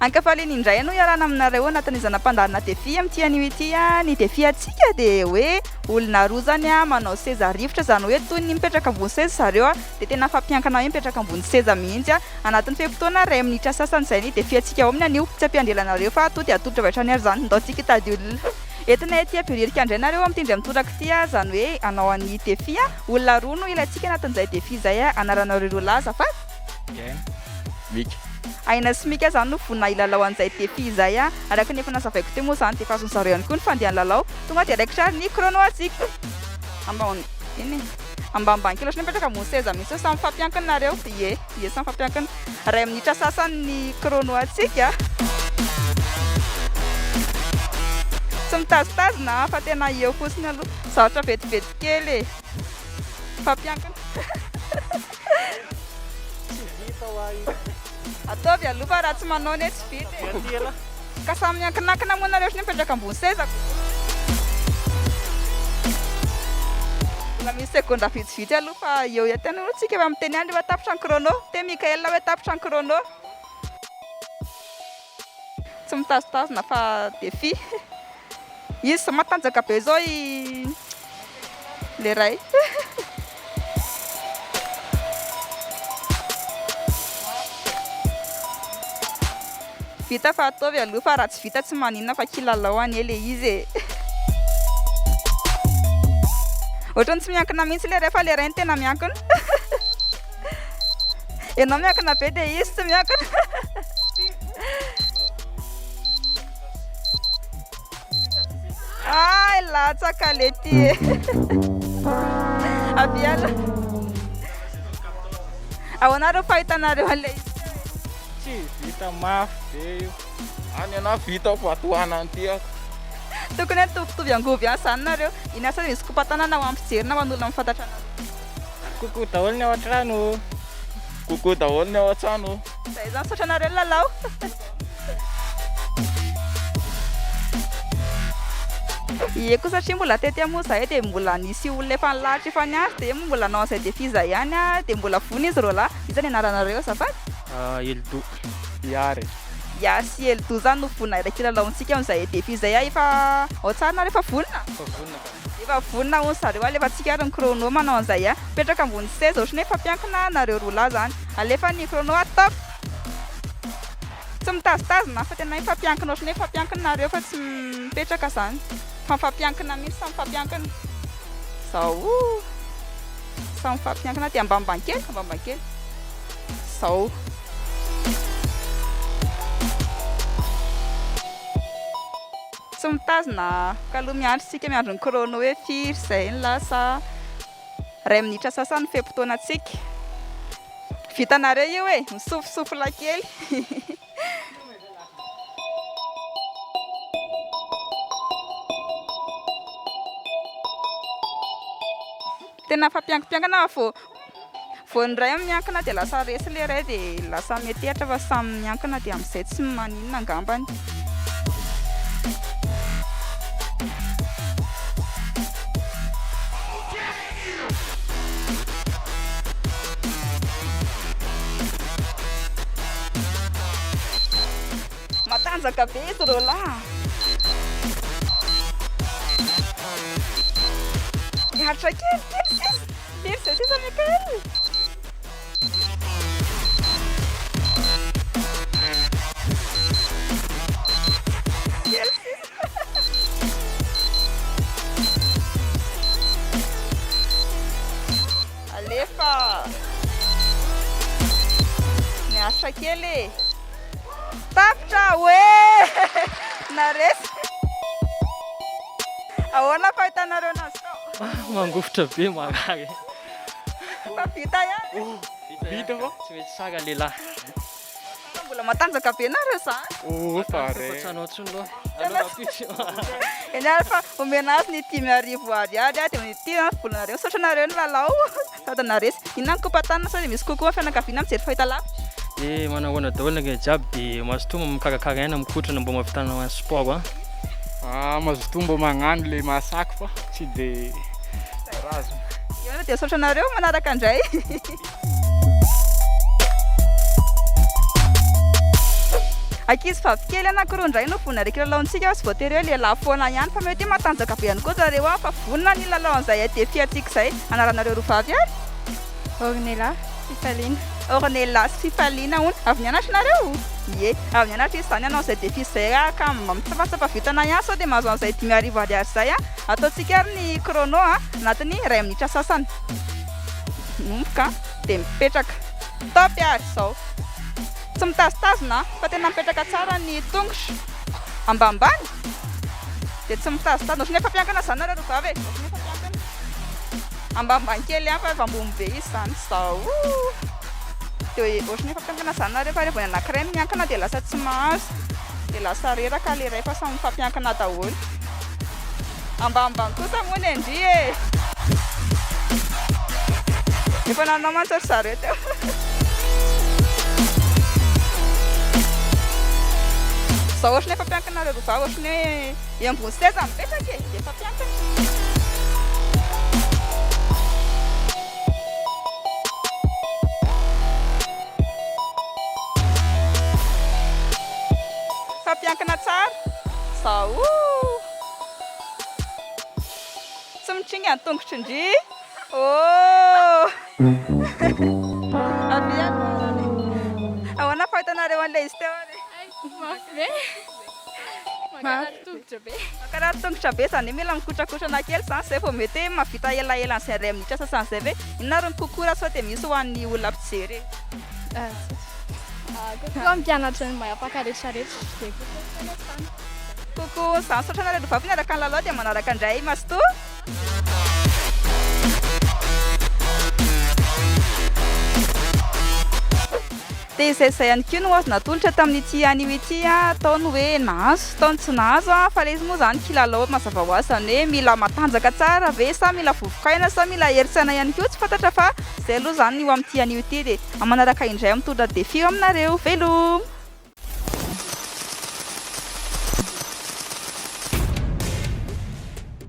Ankafaliana indray no iarahana aminareo anatin'ny zana-pandaharana Défi amin'ity anio ity. Ny défi antsika dia hoe olona roa izany manao seza rivotra, izany hoe toy ny mipetraka ambony seza zareo dia tena mifampiankina hoe mipetraka ambony seza mihitsy anatin'ny fe-potoana iray minitra sasany. Izay ny défi antsika ao amin'ny anio. Tsy hampiandry ela anareo fa to dia atolotra avy hatrany ary izany. Ndao tsika hitady olona. Entina ety Behoririka indray nareo amin'ity indray mitoraka ity, izany hoe hanao an'ny défi. Olona roa no ilaintsika anatin'izay défi izay. Anaranareo roa lahy azafady? Aina, Mika. Aina sy Mika izany no vonona hilalao an'izay défi izay. Araka ny efa nazavaiko teo moa izany dia efa azon-dry zareo ihany koa ny fandehan'ny lalao. Tonga dia raikitra ary ny chrono antsika. Ambany, eny e. Ambanimbany kely ohatran'ny hoe mipetraka ambony seza mihitsy hoe samy mifampiankina nareo. Ie, ie samy mifampiankina. Iray minitra sasany ny chrono antsika. Tsy mitazotazona fa tena eo fotsiny aloha. Zavatra vetivety kely e. Mifampiankina. Tsy vita hoa io. Ataovy aloha fa raha tsy manao anie tsy vita e. Ka samy miankinankina moa nareo ohatran'ny hoe mipetraka ambony seza ko. Mbola misy segondra vitsivitsy aloha fa eo ihany aloha tsika efa miteny ihany rehefa tapitra ny chrono. Miteny Mickaël hoe tapitra ny chrono. Tsy mitazotazona fa défi. Izy zao matanjaka be zao i le ray. Vita fa ataovy aloha fa raha tsy vita tsy maninona fa kilalao anie le izy e. Ohatran'ny tsy miankina mihitsy le ray fa le ray no tena miankina. Ianao miankina be dia izy tsy miankina. Ay, latsaka le ty e. Avia aloha. Ahoana reo fahitanareo an'ilay izy teo e? Tsy vita mafy be io. Any anah vita fa tohanany ty aho. Tokony hoe mitovitovy angovo ihany izany nareo. Iny asa misy kopa-tanana ho an'ny mpijery na ho an'olona mifantatra anareo. Coucou daholo ny ao an-trano. Coucou daholo ny ao an-trano. Zay zany misaotra anareo nilalao. Ie koa satria mbola tety moa zahay dia mbola nisy olona efa nilahatra efa niandry dia moa mbola hanao an'izay défi izay ihany a, dia mbola vonona izy roalahy. Iza ny anaranareo azafady? Eldo. Iary. Iary sy Eldo zany no vonona hiaraka hilalao amintsika amin'izay défi izay a, efa ao tsara nareo efa vonona? Efa vonona ka. Efa vonona hono zareo, alefantsika ary ny chrono manao an'izay a. Mipetraka ambony seza ohatran'ny hoe mifampiankina nareo roa lahy zany. Alefa ny chrono a, top! Tsy mitazotazona fa tena hoe mifampiankina ohatran'ny hoe mifampiankina nareo fa tsy mipetraka zany. Fa mifampiankina mihitsy samy mifampiankina. Zao. Samy mifampiankina dia ambanimbany kely, ambanimbany kely. Zao. Tsy mitazona ka aloha miandry tsika miandry ny chrono hoe firy izay ny lasa iray minitra sasany ny fe-potoanantsika. Vitanareo io e, misofosofla kely. Tena fampiankipiankina fa vao vao ny iray miankina dia lasa resy ilay iray dia lasa metehatra fa samy miankina dia amin'izay tsy maninona angambany. Matanjaka be izy ireo lahy a! Miaritra kely, kely sisa. Firy izay sisa Mickaël? Kely sisa. Alefa. Miaritra kely e. Tapitra oe! Naresy. Ahoana fahitanareo anazy tao? Mangovitra be marary. Fa vita ihany. Vita fa tsy mety sara lehilahy. Fa mbola matanjaka be nareo zany. Oh fa re. Tsy hanao intsony loha. Aleo rahampitso. Eny ary fa omena azy ny 5000 ariary dia ity ny volanareo. Misaotra anareo nilalao. Sady naharesy. Inona ny kopa-tanana sao dia misy kokoa ny fianakaviana mijery fahitalavitra? Eh manahoana daholo ny ankizy jiaby de mazotoa mikarakara aina mikotrana mbô mahavitana magnano sport an. Ah mazotoa mbô magnano le mahasaky fa tsy de razona. Eo dia misaotra anareo manaraka indray. Ankizy vavy kely anankiroa indray no vonona hiaraka hilalao antsika fa tsy voatery hoe lehilahy foana ihany fa mety hoe matanjaka be ihany koa zareo fa vonona ny hilalao an'izay défi antsika izay. Anaranareo roa vavy ary? Ornella, Fifaliana. Ornella sy Fifaliana hono. Avy nianatra nareo? Ie, avy nianatra izy izany hanao an'izay défi izay ka mba mitsapatsapa vintana ihany sao dia mahazo an'izay 5000 ariary izay. Ataontsika ary ny chrono anatin'ny iray minitra sasany. Manomboka dia mipetraka. Top ary izao. Tsy mitazotazona fa tena mipetraka tsara ny tongotra ambanimbany dia tsy mitazotazona. Ohatran'ny efa mpiankina izany nareo roa vavy e. Ohatran'ny efa mpiankina. Ambanimbany kely ihany fa efa ambony be izy izany izao. Dia ohatran'ny efa mpiankina izany nareo fa rehefa ny anankiray miankina dia lasa tsy mahazo. Dia lasa reraka ilay iray fa samy mifampiankina daholo. Ambanimbany kosa moa ny an-dry e! Efa nanao mantsy ry zareo teo. Zao ohatran'ny efa mpiankina nareo roa vavy, ohatran'ny hoe eo ambony seza mipetraka e, dia efa mpiankina. Fampiankina tsara. Zao. Tsy mitringa ny tongotry ndry. Oh! Avia aloha. Ahoana fahitanareo an'ilay izy teo ary? Mafy be. Mankarary tongotra be. Mankarary tongotra be izany hoe mila mikotrakotrana kely izany izay vao mety hoe mahavita elaela an'izay iray minitra sasany izay ve? Inona ary ny kokoa raha sao dia misy ho an'ny olona mpijery e? Kokoa mpianatra ny mahay rehetra rehetra dia kokoa ny Kokoa izany. Misaotra anareo roa vavy niaraka nilalao dia manaraka indray. Mazotoa. Dia izay izay ihany koa no azo natolotra tamin'ity anio ity, tao ny hoe nahazo, tao ny tsy nahazo, fa ilay izy moa izany kilalao mazava ho azy, izany hoe mila matanjaka tsara ve sa mila vovokaina sa mila herin-tsaina ihany koa tsy fantatra fa izay aloha izany ny ho amin'ity anio ity dia manaraka indray mitondra défi aminareo. Veloma!